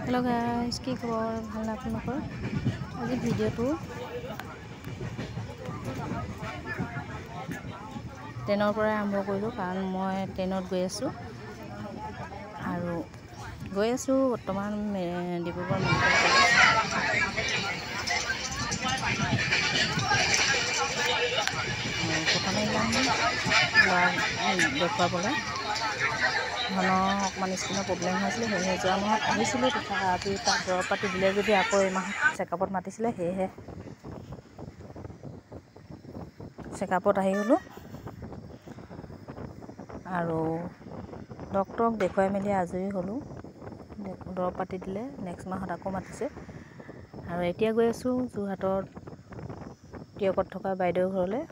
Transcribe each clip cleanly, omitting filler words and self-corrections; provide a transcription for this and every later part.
Hello' guys, কি খবৰ? ভাল আপোনালোকৰ? আজি ভিডিঅ'টো ট্ৰেইনৰ পৰাই আৰম্ভ কৰিলোঁ, কাৰণ মই ট্ৰেইনত গৈ আছোঁ আৰু গৈ আছোঁ বৰ্তমান ডিব্ৰুগড় মেডিকেল কলেজ। প্ৰথমে যাম ল'ৰাক দেখুৱাবলৈ। ধনৰ অকণমান স্কিনৰ প্ৰব্লেম হৈছিলে, সেয়েহে যোৱা মাহত আহিছিলোঁ। তথাপি তাত দৰৱ পাতি দিলে যদি আকৌ এই মাহত চেকআপত মাতিছিলে, সেয়েহে চেকআপত আহি গ'লোঁ আৰু ডক্তৰক দেখুৱাই মেলি আজৰি হ'লোঁ। দৰৱ পাতি দিলে, নেক্সট মাহত আকৌ মাতিছে। আৰু এতিয়া গৈ আছোঁ যোৰহাটৰ টীয়কত থকা বাইদেউৰ ঘৰলৈ।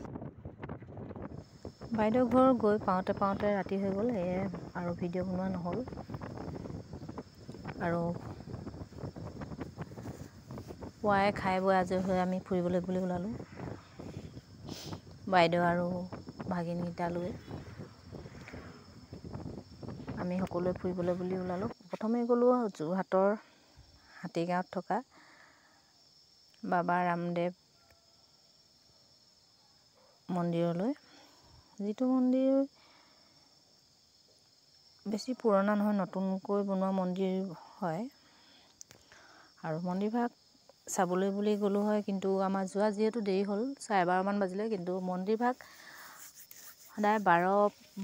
বাইদেউ ঘৰ গৈ পাওঁতে পাওঁতে ৰাতি হৈ গ'ল, সেয়ে আৰু ভিডিঅ' বনোৱা নহ'ল। আৰু পুৱাই খাই বৈ আজৰি হৈ আমি ফুৰিবলৈ বুলি ওলালোঁ, বাইদেউ আৰু ভাগিনকেইটা লৈ আমি সকলোৱে ফুৰিবলৈ বুলি ওলালোঁ। প্ৰথমে গ'লোঁ যোৰহাটৰ হাতীগাঁৱত থকা বাবা ৰামদেৱ মন্দিৰলৈ, যিটো মন্দিৰ বেছি পুৰণা নহয়, নতুনকৈ বনোৱা মন্দিৰ হয়। আৰু মন্দিৰভাগ চাবলৈ বুলি গ'লোঁ হয়, কিন্তু আমাৰ যোৱা যিহেতু দেৰি হ'ল, 12:30মান বাজিলে। কিন্তু মন্দিৰভাগ সদায় 12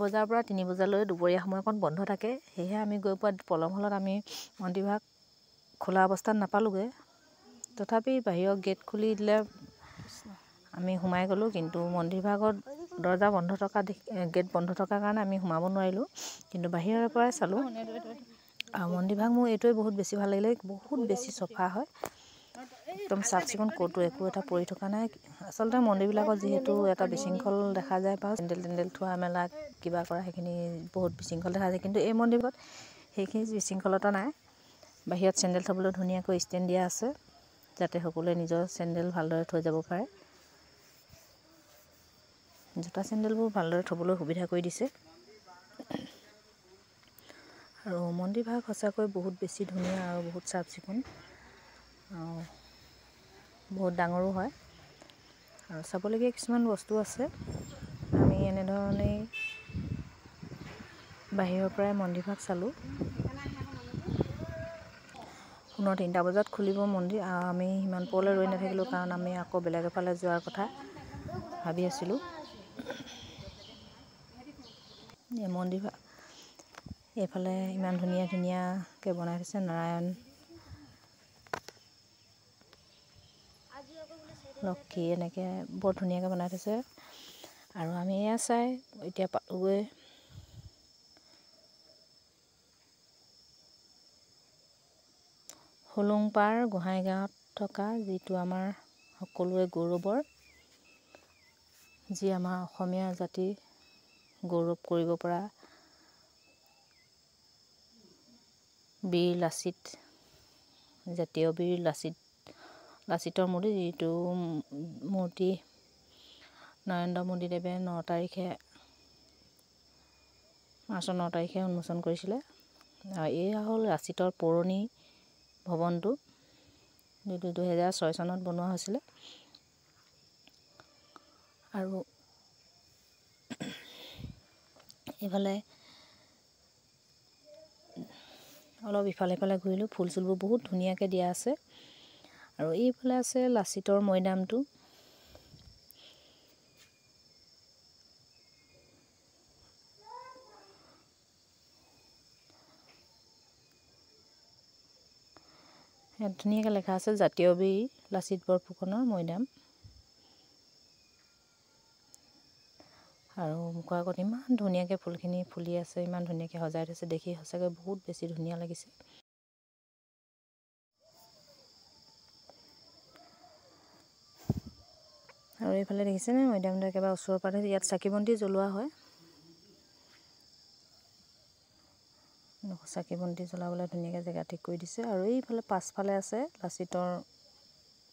বজাৰ পৰা 3 বজালৈ দুপৰীয়া সময়কণ বন্ধ থাকে। সেয়েহে আমি গৈ পোৱাত পলম হ'লত আমি মন্দিৰভাগ খোলা অৱস্থাত নাপালোঁগৈ। তথাপি বাহিৰৰ গেট খুলি দিলে আমি সোমাই গ'লোঁ, কিন্তু মন্দিৰভাগত দৰ্জা বন্ধ থকা দেখি, গেট বন্ধ থকাৰ কাৰণে আমি সোমাব নোৱাৰিলোঁ, কিন্তু বাহিৰৰ পৰাই চালোঁ। আৰু মন্দিৰভাগ মোৰ এইটোৱে বহুত বেছি ভাল লাগিলে, বহুত বেছি চফা হয়, একদম চাফ চিকুণ, ক'তো একো এটা পৰি থকা নাই। আচলতে মন্দিৰবিলাকত যিহেতু এটা বিশৃংখল দেখা যায়, বা চেণ্ডেল তেণ্ডেল থোৱা মেলা কিবা কৰা সেইখিনি বহুত বিশৃংখল দেখা যায়, কিন্তু এই মন্দিৰত সেইখিনি বিশৃংখলতা নাই। বাহিৰত চেণ্ডেল থ'বলৈ ধুনীয়াকৈ ষ্টেণ্ড দিয়া আছে, যাতে সকলোৱে নিজৰ চেণ্ডেল ভালদৰে থৈ যাব পাৰে। জোতা চেণ্ডেলবোৰ ভালদৰে থ'বলৈ সুবিধা কৰি দিছে। আৰু মন্দিৰভাগ সঁচাকৈ বহুত বেছি ধুনীয়া আৰু বহুত চাফ চিকুণ, বহুত ডাঙৰো হয় আৰু চাবলগীয়া কিছুমান বস্তু আছে। আমি এনেধৰণেই বাহিৰৰ পৰাই মন্দিৰভাগ চালোঁ। পুনৰ 3টা বজাত খুলিব মন্দিৰ। আমি সিমান পৰলৈ ৰৈ নাথাকিলোঁ, কাৰণ আমি আকৌ বেলেগ এফালে যোৱাৰ কথা ভাবি আছিলোঁ। এই মন্দিৰ এইফালে ইমান ধুনীয়া ধুনীয়াকৈ বনাই থৈছে, নাৰায়ণ লক্ষী এনেকৈ বৰ ধুনীয়াকৈ বনাই থৈছে। আৰু আমি এয়া চাই এতিয়া পালোঁগৈ হোলোংপাৰ গোহাঁইগাঁৱত থকা যিটো আমাৰ সকলোৱে গৌৰৱৰ, যি আমাৰ অসমীয়া জাতি গৌৰৱ কৰিব পৰা বীৰ লাচিত, জাতীয় বীৰ লাচিতৰ মূৰ্তি, যিটো মূৰ্তি নৰেন্দ্ৰ মোদীদেৱে 9 তাৰিখে মাৰ্চৰ 9 তাৰিখে উন্মোচন কৰিছিলে। আৰু এয়া হ'ল লাচিতৰ পুৰণি ভৱনটো, যিটো 2006 চনত বনোৱা হৈছিলে। আৰু এইফালে অলপ ইফালে সিফালে ঘূৰিলোঁ, ফুল চুলবোৰ বহুত ধুনীয়াকৈ দিয়া আছে। আৰু এইফালে আছে লাচিতৰ মৈদামটো। ইয়াত ধুনীয়াকৈ লেখা আছে জাতীয় বীৰ লাচিত বৰফুকনৰ মৈদাম। আৰু মুখৰ আগত ইমান ধুনীয়াকৈ ফুলখিনি ফুলি আছে, ইমান ধুনীয়াকৈ সজাই থৈছে, দেখি সঁচাকৈ বহুত বেছি ধুনীয়া লাগিছে। আৰু এইফালে দেখিছেনে মৈদামটো একেবাৰে ওচৰৰ পৰা, ইয়াত চাকি বন্তি জ্বলোৱা হয়। চাকি বন্তি জ্বলাবলৈ ধুনীয়াকৈ জেগা ঠিক কৰি দিছে। আৰু এইফালে পাছফালে আছে লাচিতৰ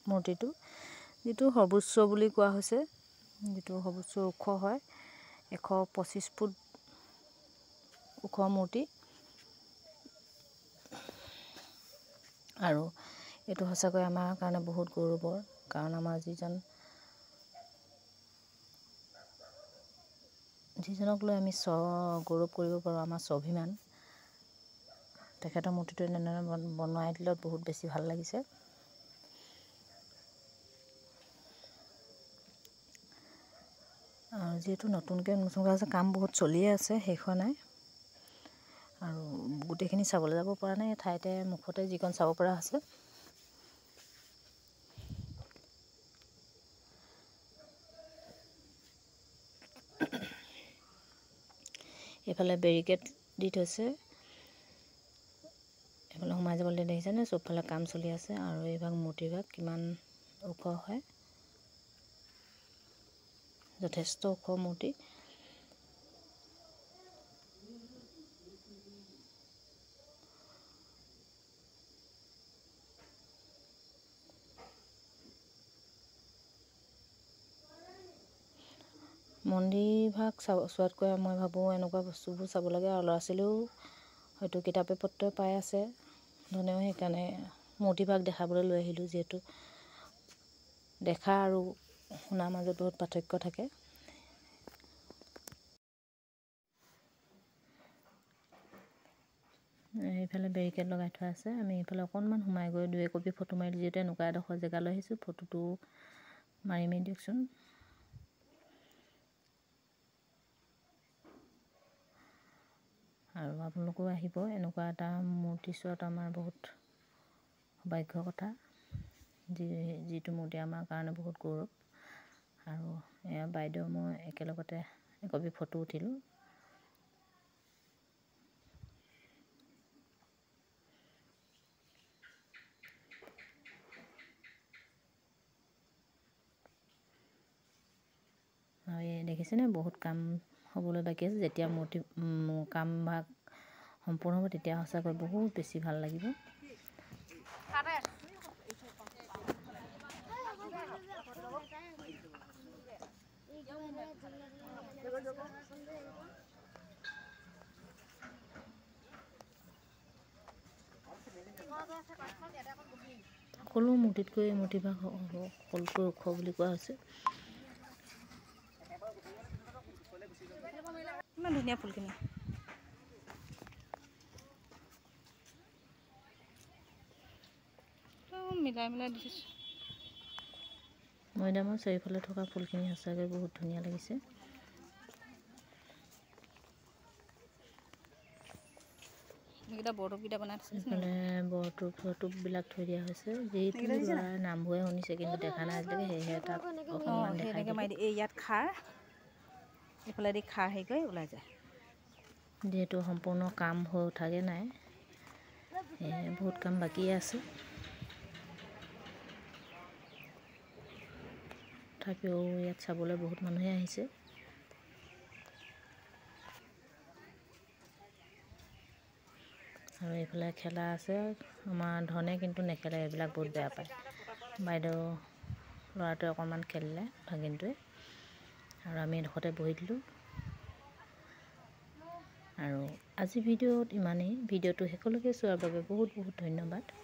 মূৰ্তিটো, যিটো সৰ্বোচ্চ বুলি কোৱা হৈছে, যিটো সৰ্বোচ্চ ওখ হয়, 125 ফুট ওখ মূৰ্তি। আৰু এইটো সঁচাকৈ আমাৰ কাৰণে বহুত গৌৰৱৰ, কাৰণ আমাৰ যিজনক লৈ আমি গৌৰৱ কৰিব পাৰোঁ, আমাৰ স্বাভিমান, তেখেতৰ মূৰ্তিটো এনেদৰে বনোৱাই দিলত বহুত বেছি ভাল লাগিছে। আৰু যিহেতু নতুনকৈ উন্মোচন কৰা হৈছে, কাম বহুত চলিয়ে আছে, শেষ হোৱা নাই। আৰু গোটেইখিনি চাবলৈ যাব পৰা নাই, ঠাইতে মুখতে যিকণ চাব পৰা হৈছে। এইফালে বেৰিকেড দি থৈছে, এইফালে সোমাই যাবলৈ দেখিছেনে, চবফালে কাম চলি আছে। আৰু এইভাগ মূৰ্তিভাগ কিমান ওখ হয়, যথেষ্ট ওখ মূৰ্তি। মন্দিৰভাগ চোৱাতকৈ মই ভাবোঁ এনেকুৱা বস্তুবোৰ চাব লাগে। আৰু ল'ৰা ছোৱালীও হয়তো কিতাপে পত্ৰই পাই আছে ধনেও, সেইকাৰণে মূৰ্তিভাগ দেখাবলৈ লৈ আহিলোঁ, যিহেতু দেখা আৰু শুনাৰ মাজত বহুত পাৰ্থক্য থাকে। এইফালে বেৰিকেড লগাই থোৱা আছে, আমি এইফালে অকণমান সোমাই গৈ দুই একপি ফটো মাৰিলোঁ, যিহেতু এনেকুৱা এডোখৰ জেগালৈ আহিছোঁ, ফটোটো মাৰিমেই দিয়কচোন। আৰু আপোনালোকো আহিব, এনেকুৱা এটা মূৰ্তি চোৱাটো আমাৰ বহুত সৌভাগ্যৰ কথা, যিটো মূৰ্তি আমাৰ কাৰণে বহুত গৌৰৱ। আৰু এয়া বাইদেউ মই একেলগতে একপি ফটো উঠিলোঁ। আৰু এই দেখিছেনে বহুত কাম হ'বলৈ বাকী আছে, যেতিয়া মূৰ্তি কামভাগ সম্পূৰ্ণ হ'ব তেতিয়া সঁচাকৈ বহুত বেছি ভাল লাগিব। সকলো মূৰ্তিতকৈ মূৰ্তিভাগ সকলোতকৈ ওখ বুলি কোৱা হৈছে। ইমান ধুনীয়া ফুলখিনি। মিলাই মিলাই দিছোঁ। মৈদামৰ চাৰিওফালে থকা ফুলখিনি সঁচাকৈ বহুত ধুনীয়া লাগিছে। এইফালে বৰটোপ চৰটোপবিলাক থৈ দিয়া হৈছে, যিটো ল'ৰাৰ নামবোৰে শুনিছে কিন্তু দেখা নাই আজিলৈকে, সেয়েহে তাক অকণমান দেখাই দিলোঁ। এই ইয়াত খাৰ এইফালেদি খাৰ হেৰি কৰি ওলাই যায়। যিহেতু সম্পূৰ্ণ কাম হৈ উঠাগৈ নাই, সেয়েহে বহুত কাম বাকীয়ে আছে। তথাপিও ইয়াত চাবলৈ বহুত মানুহে আহিছে। আৰু এইফালে খেলা আছে, আমাৰ ধনে কিন্তু নেখেলে, এইবিলাক বহুত বেয়া পায়। বাইদেউ ল'ৰাটোৱে অকণমান খেলিলে, ভাগিনটোৱে, আৰু আমি এডোখৰতে বহি দিলোঁ। আৰু আজি ভিডিঅ'ত ইমানেই। ভিডিঅ'টো শেষলৈকে চোৱাৰ বাবে বহুত বহুত ধন্যবাদ।